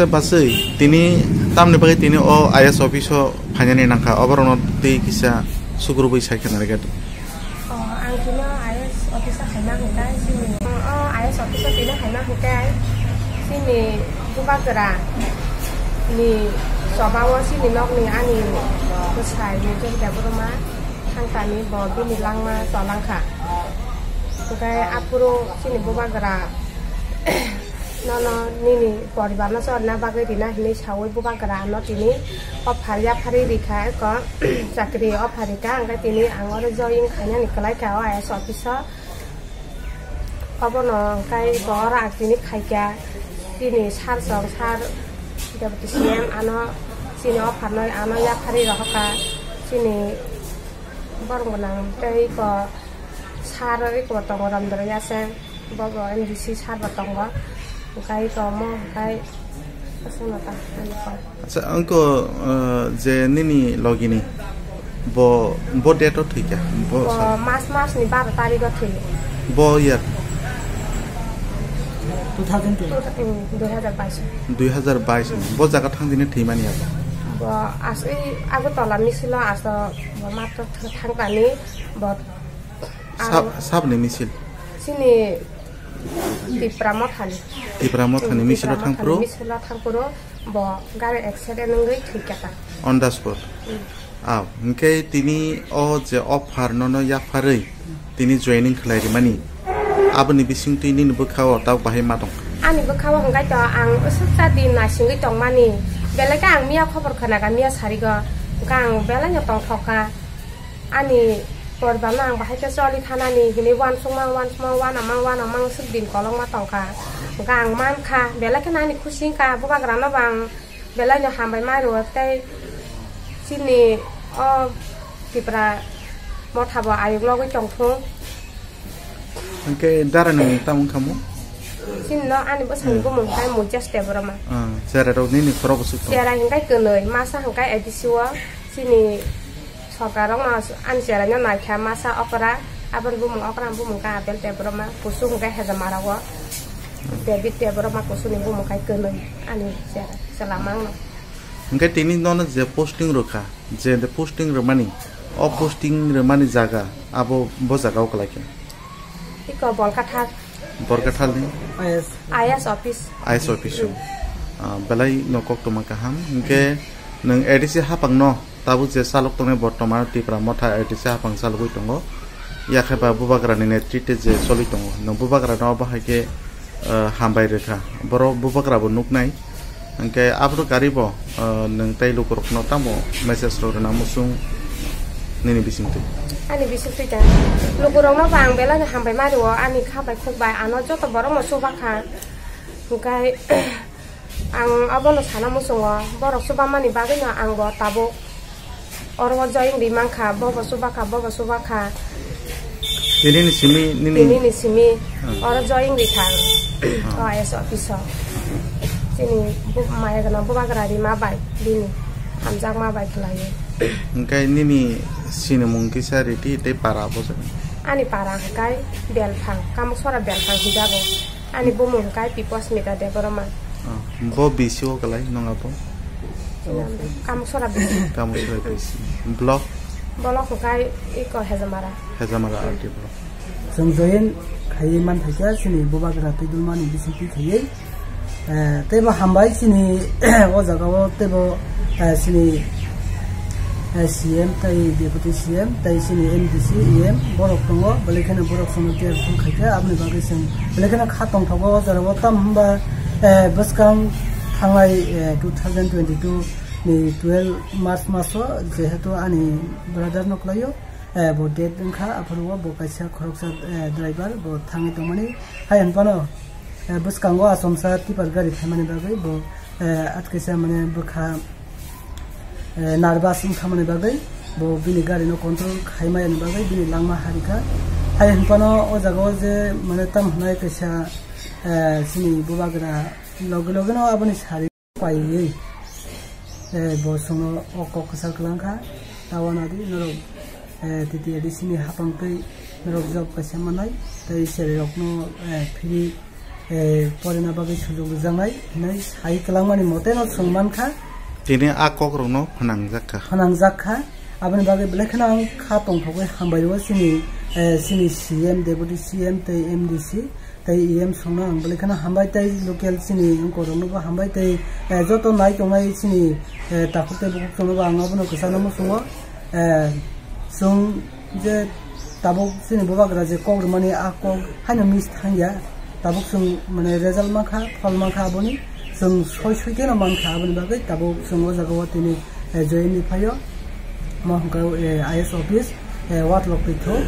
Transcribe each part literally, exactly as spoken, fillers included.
Bachwi, tini tamni bagwi tini o I A S office o phainani nangkha, oborokno tei kisa sugrubwi sai khna rwgwi. O, ang tini o I A S office o phaima hwnkhe chini, o, I A S office o tini phaima hwnkhe chini bubagra ni choba o chini nokni ani bwsai ni Debbarma thangkani bo bini langma tolangkha. Hwnkhe aphuru chini bubagra nono nini poribar no chorna bagwi rina hinwi saui bubagra ano tini offer yapharwi rikha, eko chakri offer rikha, hwnkhe tini ang oro join khainani kwlaikha o I A S office o. Obono hwnkhe eko oro ang tini khaikha, chini sir song sir Deputy C M ano chini offer no ano yapharwi rohorkha, chini borok gwnang tei eko sir eko tongo Ramdoro Yaseng. Bo bo M D C sir bo tongo. Hwnkhe eko omo hwnkhe aswkno ta ani kok. Acha, wngkho, uh, je nini logini bo, bo date o thwikha? Bo bo sal- March mas ni baro tarik o thwi. Bo year? Two thousand twenty. Two, mm, dui hazar bais. Dui hazar bais ni. Bo jaga thangdini thwimani abo? Bo aswi Agartala misilo aso bo matro thangkani bo. Sab-, sabni misil? Chini Tipra Mothani. Tipra Mothani Hmm, misilo Tipra Mothani thangphuru? Misilo thangphuru bo gari accident wngwi thwikha ta. On the spot? Hmm. Ah, hwnkhe tini o je offer nono yapharwi tini joining khlai rimani, aboni bisingtwi nini bwkha o tabuk bahai ma tong? Ani bwkha o hwnkhe to ang usuk cha din naisingwi tongmani, belai khe ang miya khobor khwnaga miya sarigo, hwnkhe ang belai no tongthok kha. Ani poribar no ang bahai khe choli thanani hinwi uansukma, uansukma, uanama, uanama swk din kolokma tongkha. Hwnkhe ang mankha, belai kheno ani khusi wngkha, bubagra no bo ang belai no hambai ma rwo tei chini o Tipra Motha bo ayuk logwi tongthung. Hwnkhe dara ni mung tamo wngkha mo? Chini no ani bwsani Hmm. bumung khe Mujas Debbarma. Ah, chera rok nini khorok bwswk tong? Chera hwnkhe kwnwi, masa hwnkhe A D C o chini Sorkar rok no ani cherai no naikha masa okra, aboni bumung okra ni bumung khe Abel Debbarma, kusu hwnkhe Hejamara o David Debbarma kusuni bumung khe kwnwi ani cherai chwla mangno. Hwnkhe tini nono je posting rwkha, je de posting rwmani, o posting rwmani jaga abo bo jaga o kwlai khe? Iko Bolkathar. Borkathal ni? I S. I S office. I S office o. Hmm. Ah, belai no koktwma kaham. Hwnkhe nwng A D C hapang no tabuk je chalok tongnai bortoman Tipra Motha A D C hapang chalogwi tongo. Yakhe ba bubagra ni netrite je choli tongo. Nwng bubagra no bahai khe, ah, hambai rwkha. Borok bubagra bo nuknai. Hwnkhe aphuru gari bo, ah, nwng tei lukurokno tamo message rok rwna muchung nini bisingtwi? Ani bisingtwi da. Lukurokno bo ang belai no hambai ma rwo, ani kha bai khuk bai ano joto borok no chuba kha. Hwnkhe ang abono sana muchungo, borok chubamani bagwi no ang bo tabuk oro o join ri mankha, bobo chubakha, bobo chubakha. Tini ni simi nini? Tini ni simi. Hmm. Oro join ri kha ang. Hmm. O I S office o. Chini bu-, maya gwnang bubagra ri ma bai bini. Hamjak ma bai khlai o. Hwnkhe nini sinimung kisa riti tei para bo jani? Ani para hwnkhe Belphang, Kamuksora Belphang hijago. Ani bumung hwnkhe Piposmita Debbarma. Ah, bo B C o kwlai, nwng abo? Kamuksora B C. Kamuksora B C. Block? Block hwnkhe iko Hejamara. Hejamara R D block. Chwng join khaiwi man phaikha chini bubagra twi dulmani bisingtwi khaiwi. Eh, teibo hambai chini o jaga o teibo, eh, chini eh, C M tei Deputy C M tei chini M D C, E M borok tongo, belai kheno borok chwngno care phone khaikha, aboni bagwi chwng belai kheno kha tongthogo o jorao. Tamo hwnba, eh, bwskang thanglai, eh, two thousand twenty-two ni twelve March maso, jehetu ani brother no kwlaio, eh, bo death wngkha, aphuru o bo kaisa khoroksa, eh, driver bo thangwi tongmani. Hai hwnphano, eh, bwskango achomsa tipper gari phaimani bagwi bo, eh, atkaisa mane bwkha eh, nervous wngkha mani bagwi bo bini gari no control khai maya ni bagwi bini langma harikha. Hai hwnphano o jaga o je mane tam hwnai kaisa, eh, chini bubagra loge loge no aboni sari paiwi, eh, bo chwngno o kok kwchar kwlangkha. Tawana di norok, eh, T T A D C ni hapang twi norok job kaisa manai tei chwrai rokno, eh, free eh, porina bagwi sujuk rijaknai hinwi sai kwlangmani mote no chwng mankha. Tini a kokrokno phnangjak kha. Phnangjak kha. Aboni bagwi belai kheno ang kha tongthogwi hambai rwo chini, eh, chini C M, Deputy C M tei M D C tei E M songno ang belai kheno hambai tei local chini wngkorokno bo hambai tei, eh, joto nai tongnai chini, eh, takhuk tei bukhuk songno bo ang abono kwchangno muchungo. Eh, chwng je tabuk chini bubagra je kok rwmani a kok haino miss thangya. Tabuk chwng mane result mankha, phol mankha aboni. Chwng soi soi kheno mankha aboni bagwi tabuk chwng o jaga o tini, eh, join ni phaio. Omo hwnkhe, eh, I S office, eh, Watlok Twithok,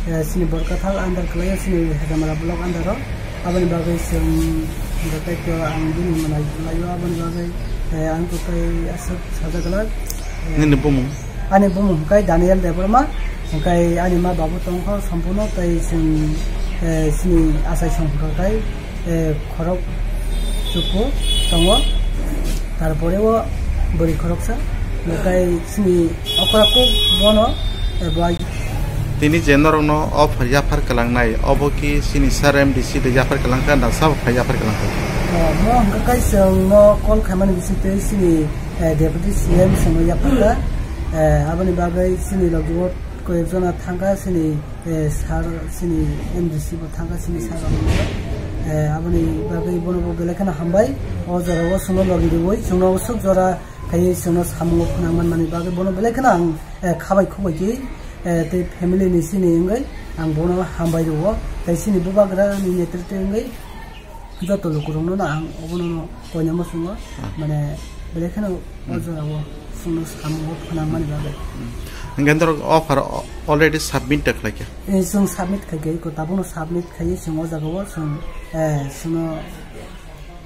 eh, chini Borkathal under kwlaio, chini Hejamara block under o. Aboni bagwi chwng joto khe ang bini mwnai laio, aboni bagwi, eh, ang kwtai aswk sajagwlak. Eh, Nini bumung? Ani bumung hwnkhe Daniel Debbarma, hwnkhe ani ma babu tongkha Sampuno tei chwng, eh, chini achai song hwnkhe, eh, khorok chuku tongo, tarpore o bwrwi khoroksa, hwnkhe chini okra kuk bono, eh, bai. Tini je norokno offer yaphar kwlangnai, obo ki chini sir M D C de yaphar kwlangkha, na sabo phai yaphar kwlangkha? Eh, mo hwnkhe kai chwng no call khaimani bising tei chini, eh, Deputy C M chwngno yapharkha. Eh, aboni bagwi chini logi o koyekjona thangkha, chini, eh, sir, chini M D C bo thangkha, chini sir rok. Eh, aboni bagwi bono bo belai kheno hambai. O jora o chwngno logi riwi chwngno swk jora khaiwi chwngno samung o phwnang manmani bagwi bono belai kheno ang, eh, khabai khubai khe, eh, tei family ni chini wngwi ang bono hambai rwo. Tei chini bubagra ni netrite wngwi joto lukurokno no ang obono no koinama chwngo, mane belai kheno o jora o chwngno samung o phwnang mani bagwi. Hwnkhe norok offer o-, already submit da khlaikha? Eh, chwng submit khaikha, iko tabukno submit khaiwi chwng o jaga o chwng, eh, chwngno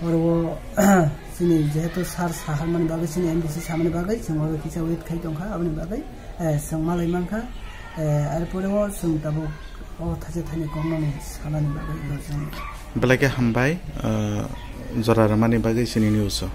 oro o chini jehetu sir saharmani bagwi, chini M D C samani bagwi chwng oro kisa wait khai tongkha, aboni bagwi, eh, chwng malai mankha, eh, arpore o chwng tabuk o thaisa thani koknani sanani bagwi iko chwng. Belai khe hambai, eh, jora rwmani bagwi chini news o.